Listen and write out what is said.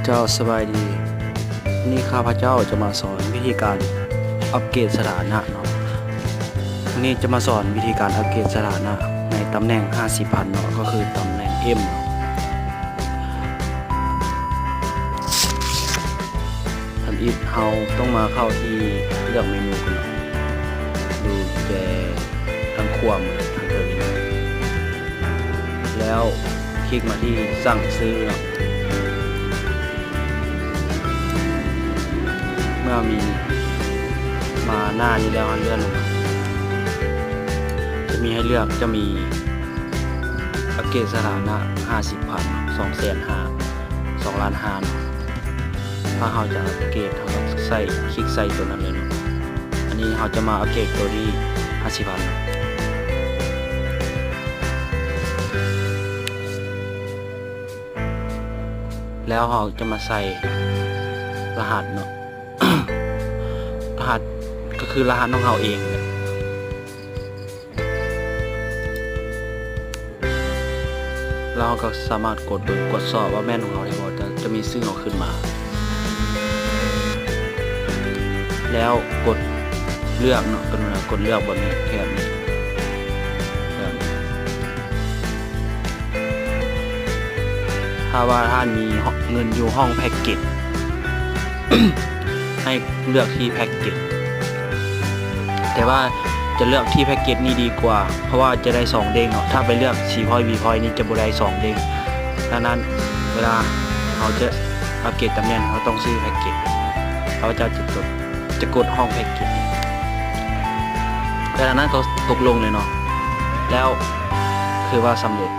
ເຈົ້າ ສະບາຍດີ. ວັນນີ້ຂ້າພະເຈົ້າຈະມາສອນວິທີການອັບເກຣດສະຖານະເນາະ. ວັນນີ້ຈະມາສອນວິທີການອັບເກຣດສະຖານະໃນຕຳແໜ່ງຫ້າສິບພັນເນາະ, ກໍຄືຕຳແໜ່ງ M ເນາະ. ທຳອິດເຮົາຕ້ອງມາເຂົ້າທີ່ເລືອກເມນູກ່ອນເນາະ, ຢູ່ແຈທາງຂວາມືທາງເທິງນີ້ເນາະ, ແລ້ວຄລິກມາທີ່ສັ່ງຊື້ເນາະ. ເມື່ອມີມາໜ້ານີ້ແລ້ວ ເຮົາເລື່ອນລົງມາ ຈະມີໃຫ້ເລືອກ ຈະມີອັບເກຣດສະຖານະຫ້າສິບພັນ, ສອງແສນຫ້າ, ສອງລ້ານຫ້າເນາະ. ຖ້າເຮົາຈະອັບເກຣດ ເຮົາກໍໃສ່ ຄລິກໃສ່ຕົວນັ້ນເລີຍເນາະ. ອັນນີ້ເຮົາຈະມາອັບເກຣດຕົວທີ່ຫ້າສິບພັນເນາະ. ແລ້ວເຮົາຈະມາໃສ່ລະຫັດເນາະ, ລະຫັດກໍຄືລະຫັດຂອງເຮົາເອງ. ແລ້ວເຮົາກໍສາມາດກົດເບິ່ງ, ກວດສອບວ່າແມ່ນຂອງເຮົາແທ້ບໍ່, ຈະ ຈະມີຊື່ເຮົາຂຶ້ນມາ. ແລ້ວກົດເລືອກເນາະ, ກົດເລືອກ ກົດເລືອກບ່ອນນີ້ ແຖບນີ້. ຖ້າວ່າທ່ານມີເງິນຢູ່ຫ້ອງແພັກເກັດ ໃຫ້ເລືອກທີ່ແພັກເກັດ, ແຕ່ວ່າຈະເລືອກທີ່ແພັກເກັດນີ້ດີກວ່າ ເພາະວ່າຈະໄດ້ສອງເດ້ງເນາະ. ຖ້າໄປເລືອກ C point B point ນີ້ຈະບໍ່ໄດ້ສອງເດ້ງ. ດັ່ງນັ້ນ ເວລາເຮົາຈະອັບເກຣດຕຳແໜ່ງ ເຮົາຕ້ອງຊື້ແພັກເກັດ. ຂ້າພະເຈົ້າຈະກົດ ຈະກົດຫ້ອງແພັກເກັດ. ແຕ່ອັນນັ້ນກໍຕົກລົງເລີຍເນາະ, ແລ້ວຖືວ່າສຳເລັດ.